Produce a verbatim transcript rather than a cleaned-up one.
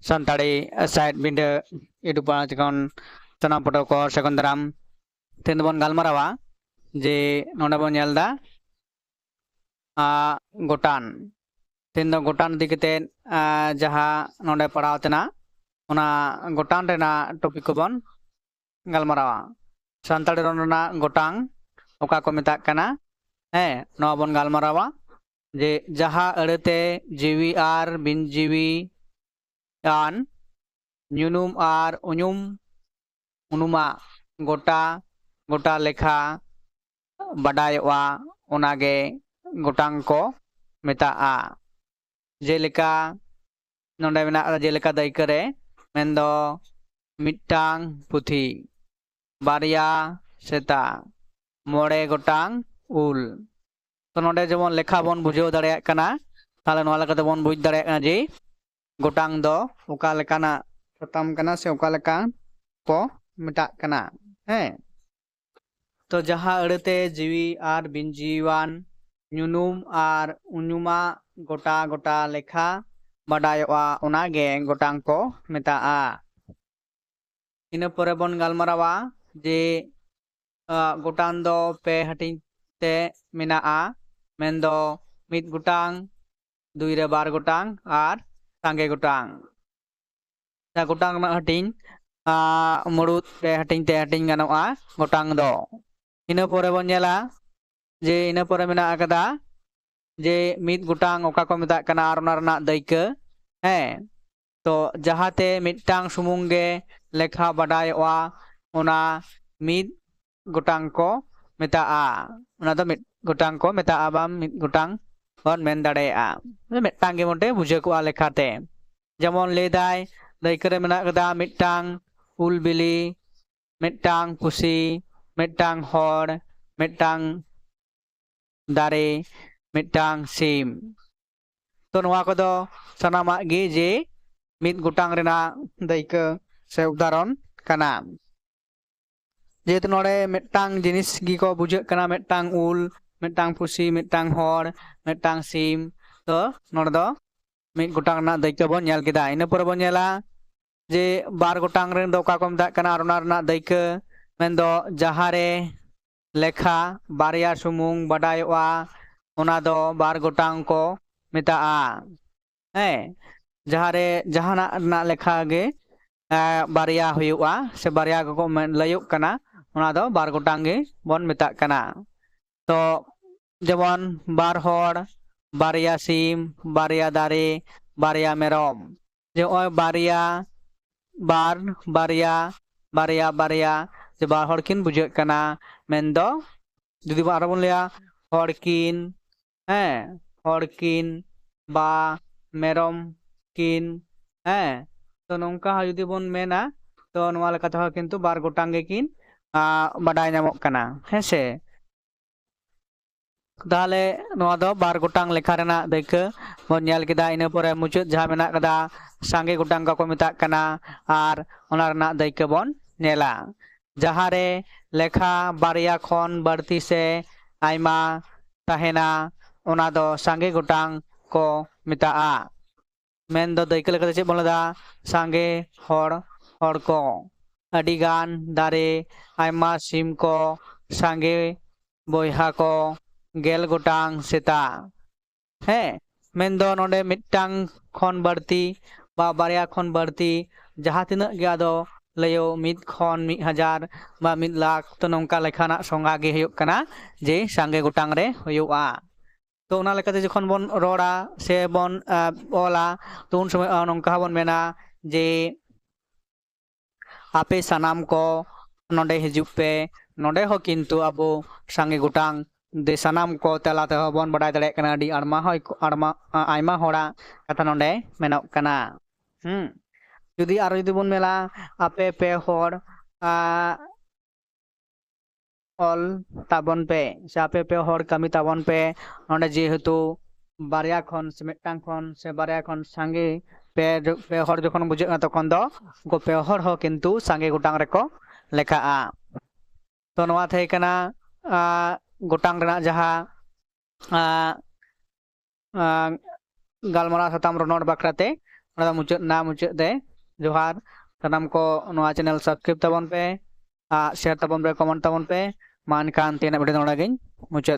ᱥᱟᱱᱛᱟᱲᱤ ᱥᱟᱶᱦᱮᱫ ᱵᱤᱸᱰᱟᱹ YouTube ᱯᱟᱦᱴᱟ ᱠᱷᱚᱱ ᱥᱟᱱᱟᱢ ᱯᱟᱹᱴᱷᱩᱣᱟᱹ ᱠᱚ ᱥᱟᱹᱜᱩᱱ ᱫᱟᱨᱟᱢ᱾ ᱛᱮᱦᱮᱧ ᱫᱚᱵᱚᱱ ᱜᱟᱞᱢᱟᱨᱟᱣᱟ ᱡᱮ ᱱᱚᱰᱮ ᱵᱚᱱ ᱧᱮᱞ ᱮᱫᱟ, ᱟ, ᱜᱚᱴᱟᱱ᱾ ᱛᱮᱦᱮᱧ ᱫᱚ ᱜᱚᱴᱟᱱ ᱤᱫᱤ ᱠᱟᱛᱮ, ᱟ, ᱡᱟᱦᱟᱸ ᱱᱚᱰᱮ ᱯᱟᱲᱦᱟᱣ ᱛᱮᱱᱟᱜ, ᱚᱱᱟ ᱜᱚᱴᱟᱱ ᱨᱮᱱᱟᱜ topic ᱠᱚᱵᱚᱱ ᱜᱟᱞᱢᱟᱨᱟᱣᱟ᱾ ᱥᱟᱱᱛᱟᱲᱤ ᱨᱚᱲ ᱨᱮᱱᱟᱜ ᱜᱚᱴᱟᱝ ᱚᱠᱟ ᱠᱚ ᱢᱮᱛᱟᱜ ᱠᱟᱱᱟ? ᱦᱮᱸ, ᱱᱚᱣᱟ ᱵᱚᱱ ᱜᱟᱞᱢᱟᱨᱟᱣᱟ ᱡᱮ ᱡᱟᱦᱟᱸ ᱟᱹᱲᱟᱹᱛᱮ ᱡᱤᱣᱤ ᱟᱨ ᱵᱤᱱ ᱡᱤᱣᱤ ᱟᱱ ᱧᱩᱱᱩᱢ ᱟᱨ ᱩᱧᱩᱢ, ᱩᱱᱩᱢᱟᱜ ᱜᱚᱴᱟ, ᱜᱚᱴᱟ ᱞᱮᱠᱷᱟ ᱵᱟᱰᱟᱭᱚᱜᱼᱟ, ᱚᱱᱟᱜᱮ ᱜᱚᱴᱟᱝ ᱠᱚ ᱢᱮᱛᱟᱜᱼᱟ᱾ ᱡᱮᱞᱮᱠᱟ ᱱᱚᱰᱮ ᱢᱮᱱᱟᱜ ᱟᱠᱟᱫᱟ, ᱡᱮᱞᱮᱠᱟ ᱫᱟᱹᱭᱠᱟᱹ ᱨᱮ ᱢᱮᱱᱫᱚ ᱢᱤᱫᱴᱟᱝ ᱯᱩᱛᱷᱤ, ᱵᱟᱨᱭᱟ ᱥᱮᱛᱟ, ᱢᱚᱬᱮ ᱜᱚᱴᱟᱝ ᱩᱞ᱾ ᱛᱚ ᱱᱚᱰᱮ ᱡᱮᱢᱚᱱ ᱞᱮᱠᱷᱟ ᱵᱚᱱ ᱵᱩᱡᱷᱟᱹᱣ ᱫᱟᱲᱮᱭᱟᱜ ᱠᱟᱱᱟ, ᱛᱟᱦᱞᱮ ᱱᱚᱣᱟ ᱞᱮᱠᱟᱛᱮ ᱵᱚᱱ ᱵᱩᱡᱽ ᱫᱟᱲᱮᱭᱟᱜ ᱠᱟᱱᱟ ᱡᱮ ᱜᱚᱴᱟᱝ ᱫᱚ ᱚᱠᱟ ᱞᱮᱠᱟᱱᱟᱜ ᱥᱟᱛᱟᱢ ᱠᱟᱱᱟ ᱥᱮ ᱚᱠᱟ ᱞᱮᱠᱟ ᱠᱚ ᱢᱮᱛᱟᱜ ᱠᱟᱱᱟ᱾ ᱦᱮᱸ, ᱛᱚ ᱡᱟᱦᱟᱸ ᱟᱹᱲᱟᱹᱛᱮ ᱡᱤᱣᱤ ᱟᱨ ᱵᱤᱱ ᱡᱤᱣᱤᱣᱟᱱ ᱧᱩᱱᱩᱢ ᱟᱨ ᱩᱧᱩᱢᱟᱜ ᱜᱚᱴᱟ ᱜᱚᱴᱟ ᱞᱮᱠᱷᱟ ᱵᱟᱰᱟᱭᱚᱜᱼᱟ, ᱚᱱᱟᱜᱮ ᱜᱚᱴᱟᱝ ᱠᱚ ᱢᱮᱛᱟᱜᱼᱟ᱾ ᱤᱱᱟᱹ ᱯᱚᱨᱮ ᱵᱚᱱ ᱜᱟᱞᱢᱟᱨᱟᱣᱟ ᱡᱮ, ᱟ, ᱜᱚᱴᱟᱝ ᱫᱚ ᱯᱮ ᱦᱟᱹᱴᱤᱧ ᱛᱮ ᱢᱮᱱᱟᱜᱼᱟ, ᱢᱮᱱᱫᱚ ᱢᱤᱫ ᱜᱚᱴᱟᱝ, ᱫᱩᱭ ᱨᱮ ᱵᱟᱨ ᱜᱚᱴᱟᱝ ᱟᱨ ᱥᱟᱸᱜᱮ ᱜᱚᱴᱟᱝ᱾ ᱡᱟᱦᱟᱸ ᱜᱚᱴᱟᱝ ᱨᱮᱱᱟᱜ ᱦᱟᱹᱴᱤᱧ, ᱟ, ᱢᱩᱲᱩᱫ ᱯᱮ ᱦᱟᱹᱴᱤᱧ ᱛᱮ ᱦᱟᱹᱴᱤᱧ ᱜᱟᱱᱚᱜᱼᱟ ᱜᱚᱴᱟᱝ ᱫᱚ᱾ ᱤᱱᱟᱹ ᱯᱚᱨᱮ ᱵᱚᱱ ᱧᱮᱞᱟ ᱡᱮ ᱤᱱᱟᱹ ᱯᱚᱨᱮ ᱢᱮᱱᱟᱜ ᱟᱠᱟᱫᱟ ᱡᱮ ᱢᱤᱫ ᱜᱚᱴᱟᱝ ᱚᱠᱟ ᱠᱚ ᱢᱮᱛᱟᱜ ᱠᱟᱱᱟ ᱟᱨ ᱚᱱᱟ ᱨᱮᱱᱟᱜ ᱫᱟᱹᱭᱠᱟᱹ᱾ ᱦᱮᱸ, ᱛᱚ ᱡᱟᱦᱟᱸᱛᱮ ᱢᱤᱫᱴᱟᱝ ᱥᱩᱢᱩᱝ ᱜᱮ ᱞᱮᱠᱷᱟ ᱵᱟᱰᱟᱭᱚᱜᱼᱟ, ᱚᱱᱟ ᱢᱤᱫ ᱜᱚᱴᱟᱝ ᱠᱚ ᱢᱮᱛᱟᱜᱼᱟ᱾ ᱚᱱᱟ ᱫᱚ ᱢᱤᱫ ᱜᱚᱴᱟᱝ ᱠᱚ ᱢᱮᱛᱟᱜᱼᱟ, ᱵᱟᱝ ᱢᱤᱫ ᱜᱚᱴᱟᱝ ᱵᱚᱱ ᱢᱮᱱ ᱫᱟᱲᱮᱭᱟᱜᱼᱟ᱾ ᱢᱤᱫᱴᱟᱝ ᱜᱮ ᱢᱚᱴᱮ ᱵᱩᱡᱷᱟᱹᱣ ᱠᱚᱜᱼᱟ ᱞᱮᱠᱷᱟᱛᱮ᱾ ᱡᱮᱢᱚᱱ ᱞᱟᱹᱭ ᱫᱟᱭ, ᱫᱟᱹᱭᱠᱟᱹ ᱨᱮ ᱢᱮᱱᱟᱜ ᱠᱟᱫᱟ ᱢᱤᱫᱴᱟᱝ ᱩᱞ ᱵᱤᱞᱤ, ᱢᱤᱫᱴᱟᱝ ᱯᱩᱥᱤ, ᱢᱤᱫᱴᱟᱝ ᱦᱚᱲ, ᱢᱤᱫᱴᱟᱝ ᱫᱟᱨᱮ, ᱢᱤᱫᱴᱟᱝ ᱥᱤᱢ᱾ ᱛᱚ ᱱᱚᱣᱟ ᱠᱚᱫᱚ ᱥᱟᱱᱟᱢᱟᱜ ᱜᱮ ᱡᱮ ᱢᱤᱫ ᱜᱚᱴᱟᱝ ᱨᱮᱱᱟᱜ ᱫᱟᱹᱭᱠᱟᱹ ᱥᱮ ᱩᱫᱟᱦᱚᱨᱚᱱ ᱠᱟᱱᱟ᱾ ᱡᱮᱦᱮᱛᱩ ᱱᱚᱰᱮ ᱢᱤᱫᱴᱟᱝ ᱡᱤᱱᱤᱥ ᱜᱮᱠᱚ ᱵᱩᱡᱷᱟᱹᱜ ᱠᱟᱱᱟ, ᱢᱤᱫᱴᱟᱝ ᱩᱞ, ᱢᱤᱫᱴᱟᱝ ᱯᱩᱥᱤ, ᱢᱤᱫᱴᱟᱝ ᱦᱚᱲ, ᱢᱤᱫᱴᱟᱝ ᱥᱤᱢ, ᱛᱚ ᱱᱚᱰᱮ ᱫᱚ ᱢᱤᱫ ᱜᱚᱴᱟᱝ ᱨᱮᱱᱟᱜ ᱫᱟᱹᱭᱠᱟᱹ ᱵᱚᱱ ᱧᱮᱞ ᱠᱮᱫᱟ᱾ ᱤᱱᱟᱹ ᱯᱚᱨᱮ ᱵᱚᱱ ᱧᱮᱞᱟ ᱡᱮ ᱵᱟᱨ ᱜᱚᱴᱟᱝ ᱨᱮᱱ ᱫᱚ ᱚᱠᱟ ᱠᱚ ᱢᱮᱛᱟᱜ ᱠᱟᱱᱟ ᱟᱨ ᱚᱱᱟ ᱨᱮᱱᱟᱜ ᱫᱟᱹᱭᱠᱟᱹ, ᱢᱮᱱᱫᱚ ᱡᱟᱦᱟᱸ ᱨᱮ ᱞᱮᱠᱷᱟ ᱵᱟᱨᱭᱟ ᱥᱩᱢᱩᱝ ᱵᱟᱰᱟᱭᱚᱜᱼᱟ, ᱚᱱᱟ ᱫᱚ ᱵᱟᱨ ᱜᱚᱴᱟᱝ ᱠᱚ ᱢᱮᱛᱟᱜᱼᱟ᱾ ᱦᱮᱸ, ᱡᱟᱦᱟᱸ ᱨᱮ ᱡᱟᱦᱟᱱᱟᱜ ᱨᱮᱱᱟᱜ ᱞᱮᱠᱷᱟ ᱜᱮ ᱮ, ᱵᱟᱨᱭᱟ ᱦᱩᱭᱩᱜᱼᱟ ᱥᱮ ᱵᱟᱨᱭᱟ ᱜᱮᱠᱚ ᱢᱮᱱ ᱞᱟᱹᱭᱚᱜ ᱠᱟᱱᱟ, ᱚᱱᱟ ᱫᱚ ᱵᱟᱨ ᱜᱚᱴᱟᱝ ᱜᱮ ᱵᱚᱱ ᱢᱮᱛᱟᱜ ᱠᱟᱱᱟ᱾ ᱛᱚ ᱡᱮᱢᱚᱱ ᱵᱟᱨ ᱦᱚᱲ, ᱵᱟᱨᱭᱟ ᱥᱤᱢ, ᱵᱟᱨᱭᱟ ᱫᱟᱨᱮ, ᱵᱟᱨᱭᱟ ᱢᱮᱨᱚᱢ᱾ ᱡᱮ ᱱᱚᱜᱼᱚᱭ ᱵᱟᱨᱭᱟ, ᱵᱟᱨ, ᱵᱟᱨᱭᱟ, ᱵᱟᱨᱭᱟ, ᱵᱟᱨᱭᱟ, ᱡᱮ ᱵᱟᱨ ᱦᱚᱲ ᱠᱤᱱ ᱵᱩᱡᱷᱟᱹᱜ ᱠᱟᱱᱟ, ᱢᱮᱱᱫᱚ ᱡᱩᱫᱤ ᱵᱚᱱ ᱟᱨᱦᱚᱸ ᱵᱚᱱ ᱞᱟᱹᱭᱟ ᱦᱚᱲ ᱠᱤᱱ, ᱦᱮᱸ, ᱦᱚᱲ ᱠᱤᱱ ᱵᱟ ᱢᱮᱨᱚᱢ ᱠᱤᱱ, ᱦᱮᱸ᱾ ᱛᱚ ᱱᱚᱝᱠᱟ ᱦᱚᱸ ᱡᱩᱫᱤ ᱵᱚᱱ ᱢᱮᱱᱟ, ᱛᱚ ᱱᱚᱣᱟ ᱞᱮᱠᱟ ᱛᱮᱦᱚᱸ ᱠᱤᱱᱛᱩ ᱵᱟᱨ ᱜᱚᱴᱟᱝ ᱜᱮ ᱠᱤᱱ ᱟ, ᱵᱟᱰᱟᱭ ᱧᱟᱢᱚᱜ ᱠᱟᱱᱟ, ᱦᱮᱸ ᱥᱮ᱾ ᱛᱟᱦᱚᱞᱮ ᱱᱚᱣᱟ ᱫᱚ ᱵᱟᱨ ᱜᱚᱴᱟᱝ ᱞᱮᱠᱷᱟ ᱨᱮᱱᱟᱜ ᱫᱟᱹᱭᱠᱟᱹ ᱵᱚᱱ ᱧᱮᱞ ᱠᱮᱫᱟ᱾ ᱤᱱᱟᱹ ᱯᱚᱨᱮ ᱢᱩᱪᱟᱹᱫ ᱡᱟᱦᱟᱸ ᱢᱮᱱᱟᱜ ᱠᱟᱫᱟ, ᱥᱟᱸᱜᱮ ᱜᱚᱴᱟᱝ ᱠᱚᱠᱚ ᱢᱮᱛᱟᱜ ᱠᱟᱱᱟ, ᱟᱨ ᱚᱱᱟ ᱨᱮᱱᱟᱜ ᱫᱟᱹᱭᱠᱟᱹ ᱵᱚᱱ ᱧᱮᱞᱟ᱾ ᱡᱟᱦᱟᱸ ᱨᱮ ᱞᱮᱠᱷᱟ ᱵᱟᱨᱭᱟ ᱠᱷᱚᱱ ᱵᱟᱹᱲᱛᱤ ᱥᱮ ᱟᱭᱢᱟ ᱛᱟᱦᱮᱱᱟ, ᱚᱱᱟ ᱫᱚ ᱥᱟᱸᱜᱮ ᱜᱚᱴᱟᱝ ᱠᱚ ᱢᱮᱛᱟᱜᱼᱟ᱾ ᱢᱮᱱ ᱫᱚ ᱫᱟᱹᱭᱠᱟᱹ ᱞᱮᱠᱟᱛᱮ ᱪᱮᱫ ᱵᱚᱱ ᱞᱟᱹᱭᱫᱟ? ᱥᱟᱸᱜᱮ ᱦᱚᱲ, ᱦᱚᱲ ᱠᱚ, ᱟᱹᱰᱤ ᱜᱟᱱ ᱫᱟᱨᱮ, ᱟᱭᱢᱟ ᱥᱤᱢ ᱠᱚ, ᱥᱟᱸᱜᱮ ᱵᱚᱭᱦᱟ ᱠᱚ, ᱜᱮᱞ ᱜᱚᱴᱟᱝ ᱥᱮᱛᱟ᱾ ᱦᱮᱸ, ᱢᱮᱱᱫᱚ ᱱᱚᱰᱮ ᱢᱤᱫᱴᱟᱝ ᱠᱷᱚᱱ ᱵᱟᱹᱲᱛᱤ ᱵᱟ ᱵᱟᱨᱭᱟ ᱠᱷᱚᱱ ᱵᱟᱹᱲᱛᱤ, ᱡᱟᱦᱟᱸ ᱛᱤᱱᱟᱹᱜ ᱜᱮ ᱟᱫᱚ ᱞᱟᱹᱭᱚᱜ ᱢᱤᱫ ᱠᱷᱚᱱ ᱢᱤᱫ ᱦᱟᱡᱟᱨ ᱵᱟ ᱢᱤᱫ ᱞᱟᱠᱷ, ᱛᱚ ᱱᱚᱝᱠᱟ ᱞᱮᱠᱷᱟᱱᱟᱜ ᱥᱚᱝᱜᱟ ᱜᱮ ᱦᱩᱭᱩᱜ ᱠᱟᱱᱟ ᱡᱮ ᱥᱟᱸᱜᱮ ᱜᱚᱴᱟᱝ ᱨᱮ ᱦᱩᱭᱩᱜᱼᱟ᱾ ᱛᱚ ᱚᱱᱟ ᱞᱮᱠᱟᱛᱮ ᱡᱚᱠᱷᱚᱱ ᱵᱚᱱ ᱨᱚᱲᱟ ᱥᱮ ᱵᱚᱱ ᱟ, ᱚᱞᱟ, ᱛᱚ ᱩᱱ ᱥᱚᱢᱚᱭ ᱱᱚᱝᱠᱟ ᱦᱚᱸᱵᱚᱱ ᱢᱮᱱᱟ ᱡᱮ ᱟᱯᱮ ᱥᱟᱱᱟᱢ ᱠᱚ ᱱᱚᱰᱮ ᱦᱤᱡᱩᱜ ᱯᱮ᱾ ᱱᱚᱰᱮ ᱦᱚᱸ ᱠᱤᱱᱛᱩ ᱟᱵᱚ ᱥᱟᱸᱜᱮ ᱜᱚᱴᱟᱝ ᱫᱮ ᱥᱟᱱᱟᱢ ᱠᱚ ᱛᱟᱞᱟ ᱛᱮᱦᱚᱸ ᱵᱚᱱ ᱵᱟᱰᱟᱭ ᱫᱟᱲᱮᱭᱟᱜ ᱠᱟᱱᱟ ᱟᱹᱰᱤ ᱟᱲᱢᱟ ᱦᱚᱭ ᱟᱲᱢᱟ, ᱟᱭᱢᱟ ᱦᱚᱲᱟᱜ ᱠᱟᱛᱷᱟ ᱱᱚᱰᱮ ᱢᱮᱱᱚᱜ ᱠᱟᱱᱟ᱾ ᱦᱩᱸ, ᱡᱩᱫᱤ ᱟᱨᱚ ᱡᱩᱫᱤ ᱵᱚᱱ ᱢᱮᱱᱟ ᱟᱯᱮ ᱯᱮ ᱦᱚᱲ ᱟ, ᱚᱞ ᱛᱟᱵᱚᱱ ᱯᱮ ᱥᱮ ᱟᱯᱮ ᱯᱮ ᱦᱚᱲ ᱠᱟᱹᱢᱤ ᱛᱟᱵᱚᱱ ᱯᱮ᱾ ᱱᱚᱰᱮ ᱡᱮᱦᱮᱛᱩ ᱵᱟᱨᱭᱟ ᱠᱷᱚᱱ ᱥᱮ ᱢᱤᱫᱴᱟᱝ ᱠᱷᱚᱱ ᱥᱮ ᱵᱟᱨᱭᱟ ᱠᱷᱚᱱ ᱥᱟᱸᱜᱮ ᱯᱮ, ᱯᱮ ᱦᱚᱲ ᱡᱚᱠᱷᱚᱱ ᱵᱩᱡᱷᱟᱹᱜ ᱠᱟᱱᱟ, ᱛᱚᱠᱷᱚᱱ ᱫᱚ ᱩᱱᱠᱩ ᱯᱮ ᱦᱚᱲ ᱦᱚᱸ ᱠᱤᱱᱛᱩ ᱥᱟᱸᱜᱮ ᱜᱚᱴᱟᱝ ᱨᱮᱠᱚ ᱞᱮᱠᱷᱟᱜᱼᱟ᱾ ᱛᱚ ᱱᱚᱣᱟ ᱛᱟᱦᱮᱸ ᱠᱟᱱᱟ ᱟ, ᱜᱚᱴᱟᱝ ᱨᱮᱱᱟᱜ ᱡᱟᱦᱟᱸ ᱟ, ᱟ, ᱜᱟᱞᱢᱟᱨᱟᱣ ᱥᱟᱛᱟᱢ ᱨᱚᱱᱚᱲ ᱵᱟᱠᱷᱨᱟ ᱛᱮ ᱱᱚᱰᱮ ᱫᱚ ᱢᱩᱪᱟᱹᱫ ᱮᱱᱟ᱾ ᱢᱩᱪᱟᱹᱫ ᱨᱮ ᱡᱚᱦᱟᱨ᱾ ᱥᱟᱱᱟᱢ ᱠᱚ ᱱᱚᱣᱟ ᱪᱮᱱᱮᱞ ᱥᱟᱵᱥᱠᱨᱟᱭᱤᱵ ᱛᱟᱵᱚᱱ ᱯᱮ, ᱟᱨ ᱥᱮᱭᱟᱨ ᱛᱟᱵᱚᱱ ᱯᱮ, ᱠᱚᱢᱮᱱᱴ ᱛᱟᱵᱚᱱ ᱯᱮ᱾ ᱢᱟ ᱮᱱᱠᱷᱟᱱ ᱛᱮᱦᱮᱧᱟᱜ ᱵᱷᱤᱰᱤᱭᱳ ᱫᱚ ᱱᱚᱰᱮ ᱜᱤᱧ ᱢᱩᱪᱟᱹᱫ ᱮᱫᱟ᱾